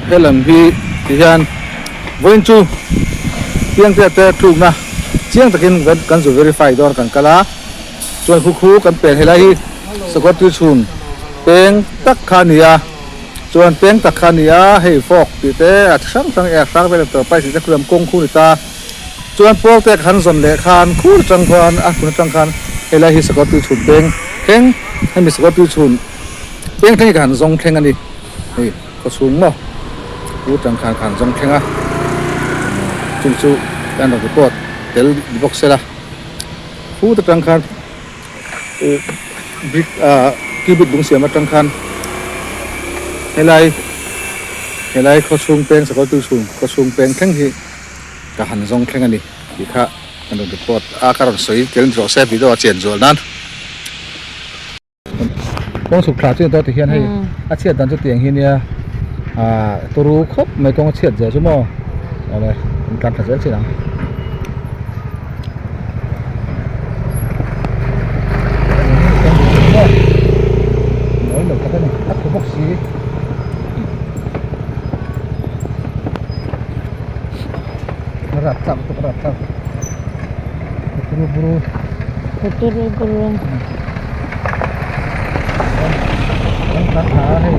Helam hi ti hian vawiin chu piangte te tlukna chiang takin kan zu verify dawn kan kal a chuan khu khu kan pen helai hi sakawr tui chhun peng tak kha a ni a chuan peng tak kha a ni a hei fork tih te a chi hrang hrang er hrang vel enterprise tih te khu lam kawng khu a ni ta chuan pawl te kan zawn leh khan khur atang khuan a hmun atang khan helai hi sakawr tui chhun peng thleng hemi sakawr tui chhun peng thleng hi ka han zawng thleng a ni. Hei khaw chhung maw u tang khan khan zawng thleng a chung chu kan rawn report tel ni bawk sela phut atang khan ih brick ah cubic lung siam atang khan helai helai khaw chhung peng sakawr tui chhung khaw chhung peng thleng hi ka han zawng thleng a ni tih kha kan rawn report a ka rawn sawi tel ni rawh se video a chen zual nan. Kawng chhuk thla chu ni tawh ti hian hei a chhiat dan chu tiang hi nia ah turu khawp mai kawng a chhiat zel chu maw awle an tlan thla zel chin ang. Mawi lo tak a ni a thaw bawk si. A rat tlak lutuk a rat tlak turu buru turu buru kan tlan thla a hei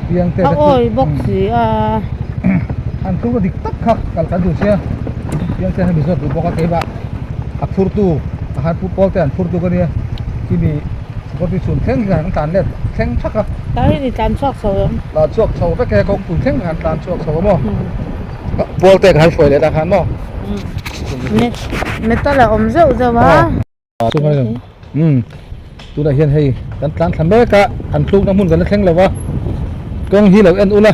piang te a awi bawk si a an tluk na dik tak kha kal kan duh sia piang te hemi zawt duh bawk a keimah a phur tu a han pu pawl te an phur tu ka nia chimi sikawr chhun thleng hian an tlan let thleng thak a tah hian i tlan chhuak chho em tlan chhuak chho vek e kawngpui thleng khan tlan chhuak chho a maw. Pawl te ka han hruai leh ta khan maw. Metal a awm zeuh zeuh a. Umm tunah hian hei kan tlan thla mek a an tlukna hmun kan la thleng lo va kawng hi lo en ula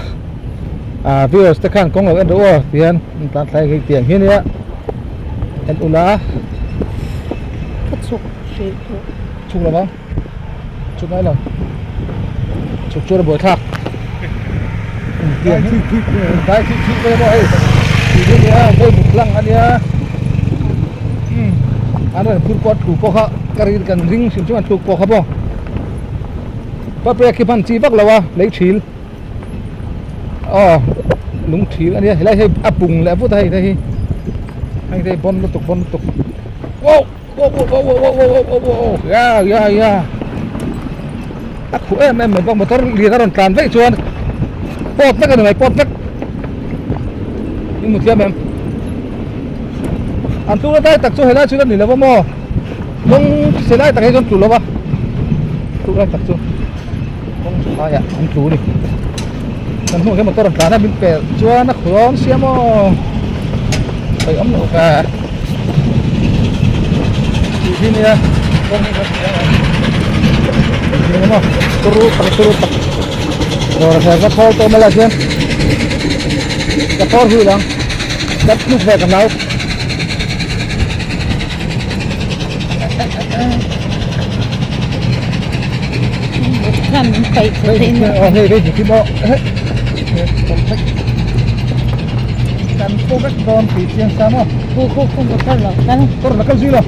ah viewers te khan kawng lo en rawh aw tihian an tlan thla hei tiang hi ania en ula. Ka chhuk hrih tawh. Chhuk lo vang. Chhuk ngai lo. Chhuk chuan a buai thlak. Tiang hi dai thik thik mai maw hei. Tih hi ania vawi mut lang ania. An rawn phur pawh thu pawh kha ka rin kan ring hrim hrim an thluk pawh kha maw. Paprek hi hman chi vak lo a lei thil. Aw lung thil ania helai hei a pung leh vut a hei te hi. Hei te hi bawn lutuk bawn lutuk. Wow! Ya ya ya a khuh em em mai bawk motor lian a rawn tlan vaih chuan pawt vek a ni mai pawt vek i hmu thiam em an tluk na dai tak chu helai chu la ni lo va maw kawng se lai tak hi chuan tlu lo va tluk lai tak chu kawng chu laiah an tlu a ni kan hnungah hian motor a rawn tlan a min pelh chuan a khuh dawn sia maw sawi awm loh ka tih hi nia kawng hi kan hria ang eng emaw turu tak turu tak dawr a hre ka thawl tawh mai lah hian ka thawl hui lang ka hnuk ve ka hlau. Kan pawh vek dawn tih chiang sa maw motor la kal zui lo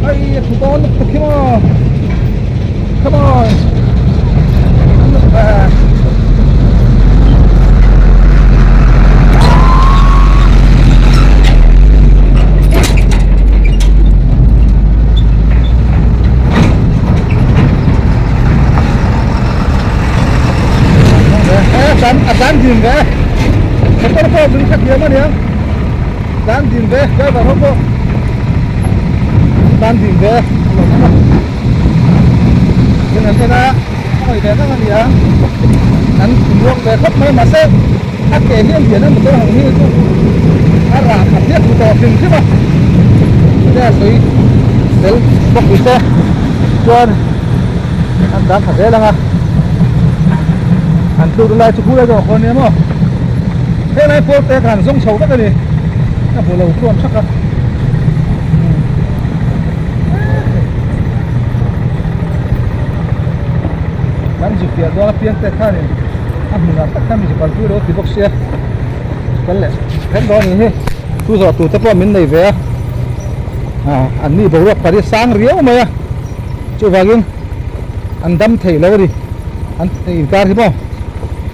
ai a thu dawn lutuk hi maw come on a tlan din ve motor pawh min hrethiam a niang tlan din ve driver ho pawh tlan din ve a lo awm a tin an en a a ngaih ve vek a ni ang an ruak ve khawp mai mahse a ke hi a lian a motor ang hi chu a rah khat hian hmu tawh hrim hrim a chutia a sawi tel bawk ni se chuan an tlan thla zel ang a an tluk lai chu khulai zawk a nia maw helai pawl te khan zawng chho vek a ni a hmu lo tluan thak a. Kan zu piah dawn apiang te khanin a hmunah tak khan zu kalpui lo ti bawk sia kal leh reng dawn anih hi thu zawh tur te pawh min nei ve a ah an ni boruak pari sang riau mai a chuvangin an dam thei lo a ni an inkar hi maw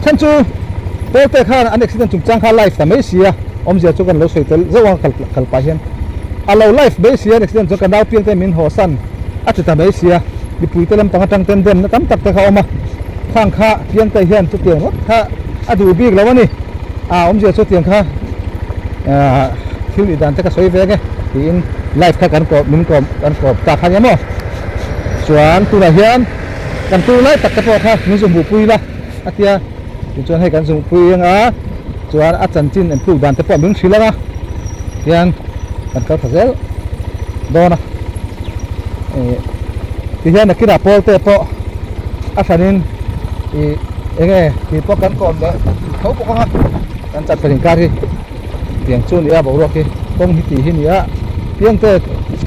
chhan chu. Pawlte khan an accident chungchang kha live ta mai si a, awmzia chu kan lo sawi tel zauh a kal kal pah hian a lo live mai si a an accident chuan ka nau piang te min haw san a ti ta mai si a, mipui te lampang atang ten demna tam tak te kha a awm a, khang kha piangte hian chutiang ngawt kha a duh bik lo a ni, a awmzia chu tiang kha ahh thil nih dan te ka sawi ve ang e tiin live kha kan kawp min kawm kan kawp ta kha nia maw chuan tunah hian kan tur lai tak te pawh kha min zu hmuhpui la a tia. Tichuan hei kan zungpui ang a, chuan a chanchin an tluk dan te pawh min hrilh ang a, hian kan kal tha zel dawn a, ih tihian nakinah pawl te pawh a hranin ih eng nge tih pawh kan kawm leh tho bawk ang a, kan chan pahnih inkar hi tiang chu a ni a boruak hi kawng hi tih hi a ni a, piang te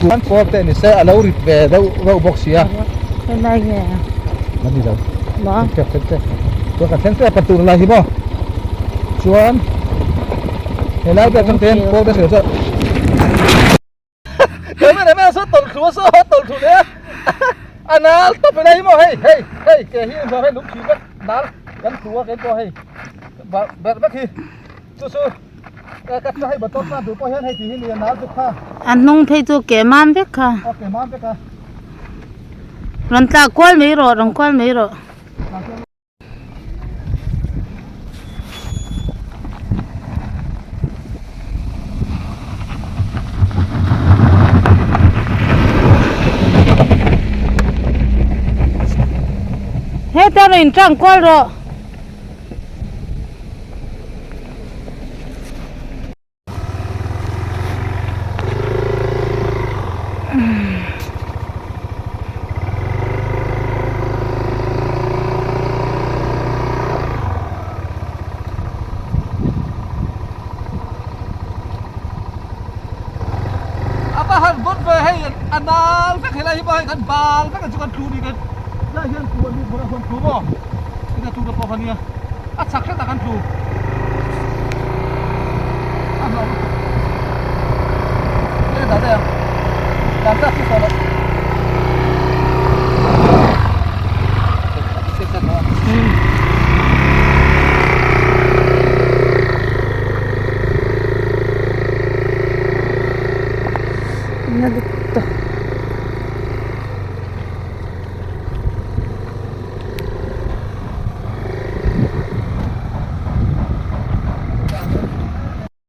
chuan pawl te ni se a lo rit ve deuh reuh bawk si a. A ni lo. Thleng thleng thleng chuan kan thleng tep a tur lai hi maw chuan helai te atang te hian pawl te sawi chuan cameraman saw tawlh thlu a saw tawlh thlu leh a a nal tawp helai hi maw hei hei hei ke hi engvang hei lung thih vek nal kan thlu a keipawh hei berh vek hi chu chu ka hei bottle tlan tur pawh hian hei tih hi ni a nal tuk kha a hnung phei chu ke mam vek kha aw ke mam vek a. Rawn tlak kual mai rawh rawn kual mai rawh. Heta rawn intang kual rawh. A va han vawt ve hei a nal vek helai hi pawh hei kan bal vek ang chu kan tlu ni kan lai hian tlu an ni phawt a huan tlu maw ina tuna pawh kha nia a chak hret a kan tlu a hlauh lutuk enge dah daih ang dan tlak chu saw loh Na lutuk.